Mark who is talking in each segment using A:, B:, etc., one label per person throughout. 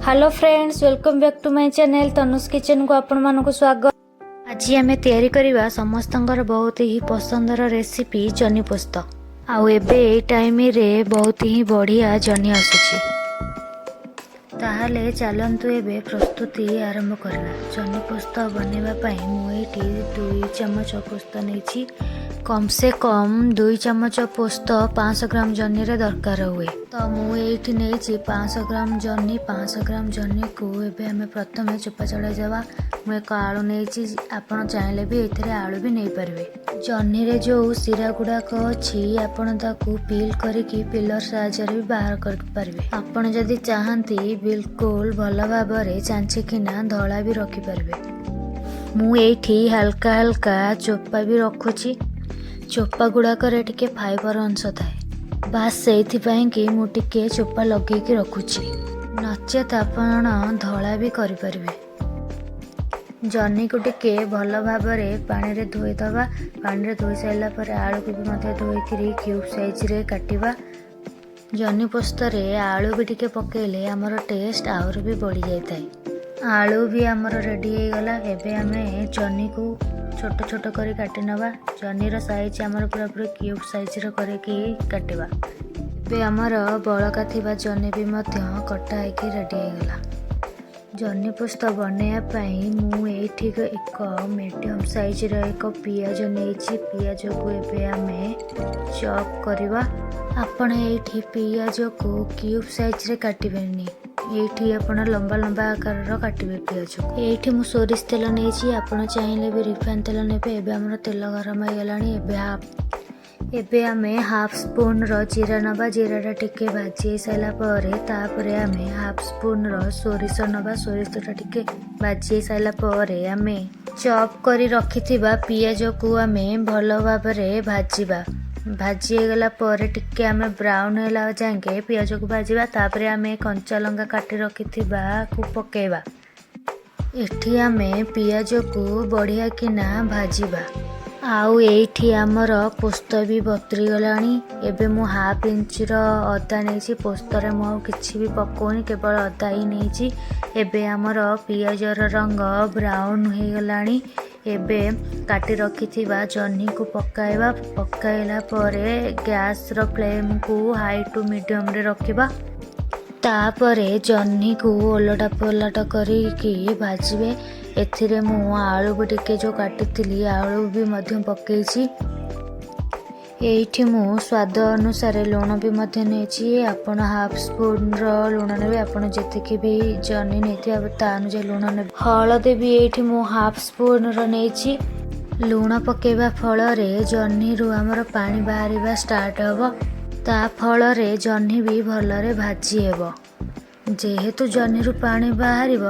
A: Hello friends, welcome back to my channel। ତନୁସ୍ କିଚେନକୁ ଆପଣମାନଙ୍କୁ ସ୍ୱାଗତ। ଆଜି ଆମେ ତିଆରି କରିବା ସମସ୍ତଙ୍କର ବହୁତ ହି ପସନ୍ଦର ରେସିପି, ଜହ୍ନି ପୋସ୍ତ। ଆଉ ଏବେ ଏଇ ଟାଇମରେ ବହୁତ ହିଁ ବଢ଼ିଆ ଜହ୍ନି ଆସୁଛି। ତାହେଲେ ଚାଲନ୍ତୁ, ଏବେ ପ୍ରସ୍ତୁତି ଆରମ୍ଭ କରିବା। ଜହ୍ନି ପୋସ୍ତ ବନେଇବା ପାଇଁ ମୁଁ ଏଇଠି 2 ଚାମଚ ପୋସ୍ତ ନେଇଛି। କମ୍ ସେ କମ୍ 2 ଚାମଚ ପୋସ୍ତ 500 ଗ୍ରାମ ଜହ୍ନିରେ ଦରକାର ହୁଏ। ତ ମୁଁ ଏଇଠି ନେଇଛି 500 ଗ୍ରାମ ଜହ୍ନି। 500 ଗ୍ରାମ ଜହ୍ନିକୁ ଏବେ ଆମେ ପ୍ରଥମେ ଚୋପା ଛଡ଼ାଇ ଦେବା। ମୁଁ ଏକ ଆଳୁ ନେଇଛି, ଆପଣ ଚାହିଁଲେ ବି ଏଥିରେ ଆଳୁ ବି ନେଇପାରିବେ। ଜହ୍ନିରେ ଯେଉଁ ଶିରା ଗୁଡ଼ାକ ଅଛି, ଆପଣ ତାକୁ ପିଲ୍ କରିକି ପିଲର ସାହାଯ୍ୟରେ ବି ବାହାର କରିପାରିବେ। ଆପଣ ଯଦି ଚାହାନ୍ତି, ବିଲକୁଲ ଭଲ ଭାବରେ ଚାଞ୍ଚିକିନା ଧଳା ବି ରଖିପାରିବେ। ମୁଁ ଏଇଠି ହାଲକା ହାଲକା ଚୋପା ବି ରଖୁଛି। ଚୋପା ଗୁଡ଼ାକରେ ଟିକେ ଫାଇବର ଅଂଶ ଥାଏ, ବାସ୍ ସେଇଥିପାଇଁ କି ମୁଁ ଟିକେ ଚୋପା ଲଗେଇକି ରଖୁଛି। ନଚେତ୍ ଆପଣ ଧଳା ବି କରିପାରିବେ। ଜହ୍ନିକୁ ଟିକେ ଭଲ ଭାବରେ ପାଣିରେ ଧୋଇଦେବା। ପାଣିରେ ଧୋଇ ସାରିଲା ପରେ ଆଳୁକୁ ବି ମଧ୍ୟ ଧୋଇକିରି କ୍ୟୁବ୍ ସାଇଜରେ କାଟିବା। ଜହ୍ନି ପୋସ୍ତରେ ଆଳୁ ବି ଟିକେ ପକେଇଲେ ଆମର ଟେଷ୍ଟ ଆହୁରି ବି ବଢ଼ିଯାଇଥାଏ। ଆଳୁ ବି ଆମର ରେଡ଼ି ହେଇଗଲା। ଏବେ ଆମେ ଜହ୍ନିକୁ ଛୋଟ ଛୋଟ କରି କାଟି ନେବା। ଜହ୍ନିର ସାଇଜ୍ ଆମର ପୁରାପୁରି କ୍ୟୁବ୍ ସାଇଜ୍ର କରିକି କାଟିବା। ଏବେ ଆମର ବଳକା ଥିବା ଜହ୍ନି ବି ମଧ୍ୟ କଟା ହେଇକି ରେଡ଼ି ହେଇଗଲା। ଜହ୍ନି ପୋସ୍ତ ବନେଇବା ପାଇଁ ମୁଁ ଏଇଠି ଏକ ମିଡ଼ିୟମ୍ ସାଇଜ୍ର ଏକ ପିଆଜ ନେଇଛି। ପିଆଜକୁ ଏବେ ଆମେ ଚପ୍ କରିବା। ଆପଣ ଏଇଠି ପିଆଜକୁ କ୍ୟୁବ୍ ସାଇଜ୍ରେ କାଟିବେନି, ଏଇଠି ଆପଣ ଲମ୍ବା ଲମ୍ବା ଆକାରର କାଟିବେ ପିଆଜକୁ। ଏଇଠି ମୁଁ ସୋରିଷ ତେଲ ନେଇଛି, ଆପଣ ଚାହିଁଲେ ବି ରିଫାଇନ୍ ତେଲ ନେବେ। ଏବେ ଆମର ତେଲ ଗରମ ହେଇଗଲାଣି। ଏବେ ଆମେ ହାଫ୍ ସ୍ପୁନ୍ର ଜିରା ନେବା। ଜିରାଟା ଟିକେ ଭାଜି ହେଇସାରିଲା ପରେ ତାପରେ ଆମେ ହାଫ୍ ସ୍ପୁନ୍ର ସୋରିଷ ନେବା। ସୋରିଷଟା ଟିକେ ଭାଜି ହେଇସାରିଲା ପରେ ଆମେ ଚପ୍ କରି ରଖିଥିବା ପିଆଜକୁ ଆମେ ଭଲ ଭାବରେ ଭାଜିବା। ଭାଜି ହେଇଗଲା ପରେ ଟିକେ ଆମେ ବ୍ରାଉନ୍ ହେଲା ଯାଏଁକେ ପିଆଜକୁ ଭାଜିବା। ତାପରେ ଆମେ କଞ୍ଚା ଲଙ୍କା କାଟି ରଖିଥିବାକୁ ପକାଇବା। ଏଠି ଆମେ ପିଆଜକୁ ବଢ଼ିଆ କିନା ଭାଜିବା। ଆଉ ଏଇଠି ଆମର ପୋସ୍ତ ବି ବତୁରି ଗଲାଣି। ଏବେ ମୁଁ ହାଫ୍ ଇଞ୍ଚର ଅଦା ନେଇଛି। ପୋସ୍ତରେ ମୁଁ ଆଉ କିଛି ବି ପକଉନି, କେବଳ ଅଦା ହିଁ ନେଇଛି। ଏବେ ଆମର ପିଆଜର ରଙ୍ଗ ବ୍ରାଉନ୍ ହେଇଗଲାଣି। ଏବେ କାଟି ରଖିଥିବା ଜହ୍ନିକୁ ପକାଇବା। ପକାଇଲା ପରେ ଗ୍ୟାସ୍ର ଫ୍ଲେମ୍କୁ ହାଇ ଟୁ ମିଡ଼ିୟମରେ ରଖିବା। ତାପରେ ଜହ୍ନିକୁ ଓଲଟା ପଲଟ କରିକି ଭାଜିବେ। ଏଥିରେ ମୁଁ ଆଳୁ ବି ଟିକେ ଯେଉଁ କାଟିଥିଲି, ଆଳୁ ବି ମଧ୍ୟ ପକେଇଛି। ଏଇଠି ମୁଁ ସ୍ୱାଦ ଅନୁସାରେ ଲୁଣ ବି ମଧ୍ୟ ନେଇଛି। ଆପଣ ହାଫ୍ ସ୍ପୁନ୍ର ଲୁଣ ନେବେ। ଆପଣ ଯେତିକି ବି ଜହ୍ନି ନେଇଥିବେ, ତା ଅନୁଯାୟୀ ଲୁଣ ନେବେ। ହଳଦୀ ବି ଏଇଠି ମୁଁ ହାଫ୍ ସ୍ପୁନ୍ର ନେଇଛି। ଲୁଣ ପକାଇବା ଫଳରେ ଜହ୍ନିରୁ ଆମର ପାଣି ବାହାରିବା ଷ୍ଟାର୍ଟ ହେବ। ତା ଫଳରେ ଜହ୍ନି ବି ଭଲରେ ଭାଜି ହେବ। ଯେହେତୁ ଜହ୍ନିରୁ ପାଣି ବାହାରିବ,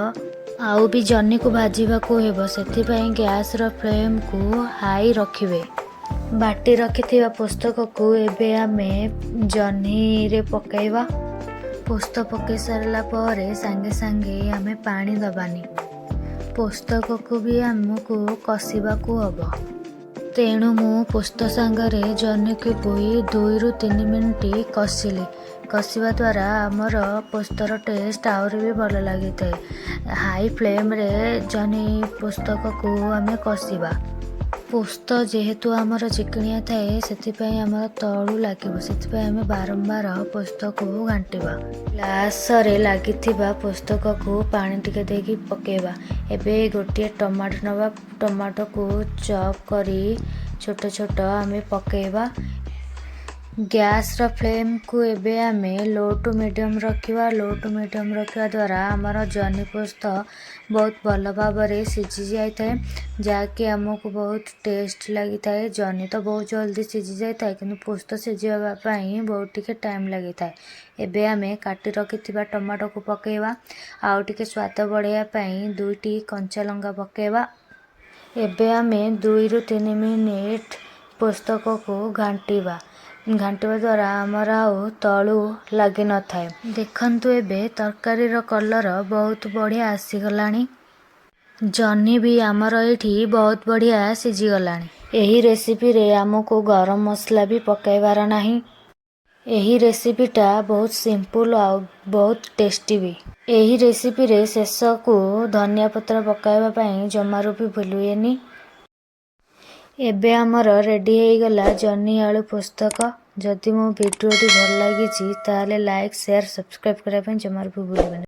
A: ଆଉ ବି ଜହ୍ନିକୁ ଭାଜିବାକୁ ହେବ, ସେଥିପାଇଁ ଗ୍ୟାସ୍ର ଫ୍ଲେମ୍କୁ ହାଇ ରଖିବେ। ବାଟି ରଖିଥିବା ପୋସ୍ତକକୁ ଏବେ ଆମେ ଜହ୍ନିରେ ପକାଇବା। ପୋସ୍ତ ପକାଇ ସାରିଲା ପରେ ସାଙ୍ଗେ ସାଙ୍ଗେ ଆମେ ପାଣି ଦେବାନି। ପୋସ୍ତକକୁ ବି ଆମକୁ କଷିବାକୁ ହେବ। ତେଣୁ ମୁଁ ପୋସ୍ତ ସାଙ୍ଗରେ ଜହ୍ନିକୁ ବି 2ରୁ 3 ମିନିଟ୍ କଷିଲି। କଷିବା ଦ୍ୱାରା ଆମର ପୋସ୍ତର ଟେଷ୍ଟ ଆହୁରି ବି ଭଲ ଲାଗିଥାଏ। ହାଇ ଫ୍ଲେମ୍ରେ ଜହ୍ନି ପୋସ୍ତକକୁ ଆମେ କଷିବା। ପୋସ୍ତ ଯେହେତୁ ଆମର ଚିକିଣିଆ ଥାଏ, ସେଥିପାଇଁ ଆମର ତଳୁ ଲାଗିବ। ସେଥିପାଇଁ ଆମେ ବାରମ୍ବାର ପୋସ୍ତକୁ ଘାଣ୍ଟିବା। ଗ୍ଲାସରେ ଲାଗିଥିବା ପୋସ୍ତକକୁ ପାଣି ଟିକେ ଦେଇକି ପକାଇବା। ଏବେ ଗୋଟିଏ ଟମାଟୋ ନେବା। ଟମାଟୋକୁ ଚପ୍ କରି ଛୋଟ ଛୋଟ ଆମେ ପକାଇବା। ଗ୍ୟାସ୍ର ଫ୍ଲେମ୍କୁ ଏବେ ଆମେ ଲୋ ଟୁ ମିଡ଼ିୟମ୍ ରଖିବା। ଲୋ ଟୁ ମିଡ଼ିୟମ୍ ରଖିବା ଦ୍ୱାରା ଆମର ଜହ୍ନି ପୋସ୍ତ ବହୁତ ଭଲ ଭାବରେ ସିଝି ଯାଇଥାଏ, ଯାହାକି ଆମକୁ ବହୁତ ଟେଷ୍ଟ ଲାଗିଥାଏ। ଜହ୍ନି ତ ବହୁତ ଜଲ୍ଦି ସିଝି ଯାଇଥାଏ, କିନ୍ତୁ ପୋସ୍ତ ସିଝିବା ପାଇଁ ବହୁତ ଟିକେ ଟାଇମ୍ ଲାଗିଥାଏ। ଏବେ ଆମେ କାଟି ରଖିଥିବା ଟମାଟୋକୁ ପକାଇବା। ଆଉ ଟିକେ ସ୍ୱାଦ ବଢ଼ାଇବା ପାଇଁ ଦୁଇଟି କଞ୍ଚା ଲଙ୍କା ପକାଇବା। ଏବେ ଆମେ 2ରୁ 3 ମିନିଟ୍ ପୋସ୍ତକକୁ ଘାଣ୍ଟିବା। ଘାଣ୍ଟିବା ଦ୍ୱାରା ଆମର ଆଉ ତଳୁ ଲାଗିନଥାଏ। ଦେଖନ୍ତୁ, ଏବେ ତରକାରୀର କଲର୍ ବହୁତ ବଢ଼ିଆ ଆସିଗଲାଣି। ଜହ୍ନି ବି ଆମର ଏଇଠି ବହୁତ ବଢ଼ିଆ ସିଝିଗଲାଣି। ଏହି ରେସିପିରେ ଆମକୁ ଗରମ ମସଲା ବି ପକାଇବାର ନାହିଁ। ଏହି ରେସିପିଟା ବହୁତ ସିମ୍ପଲ୍ ଆଉ ବହୁତ ଟେଷ୍ଟି ବି। ଏହି ରେସିପିରେ ଶେଷକୁ ଧନିଆ ପତ୍ର ପକାଇବା ପାଇଁ ଜମାରୁ ବି ଭୁଲିବେନି। ଏବେ ଆମର ରେଡ଼ି ହେଇଗଲା ଜହ୍ନି ଆଳୁ ପୋସ୍ତକ। ଯଦି ମୋ ଭିଡ଼ିଓଟି ଭଲ ଲାଗିଛି, ତାହେଲେ ଲାଇକ୍, ସେୟାର, ସବସ୍କ୍ରାଇବ୍ କରିବା ପାଇଁ ଜମାରୁ ବି ଭୁଲିବେନି।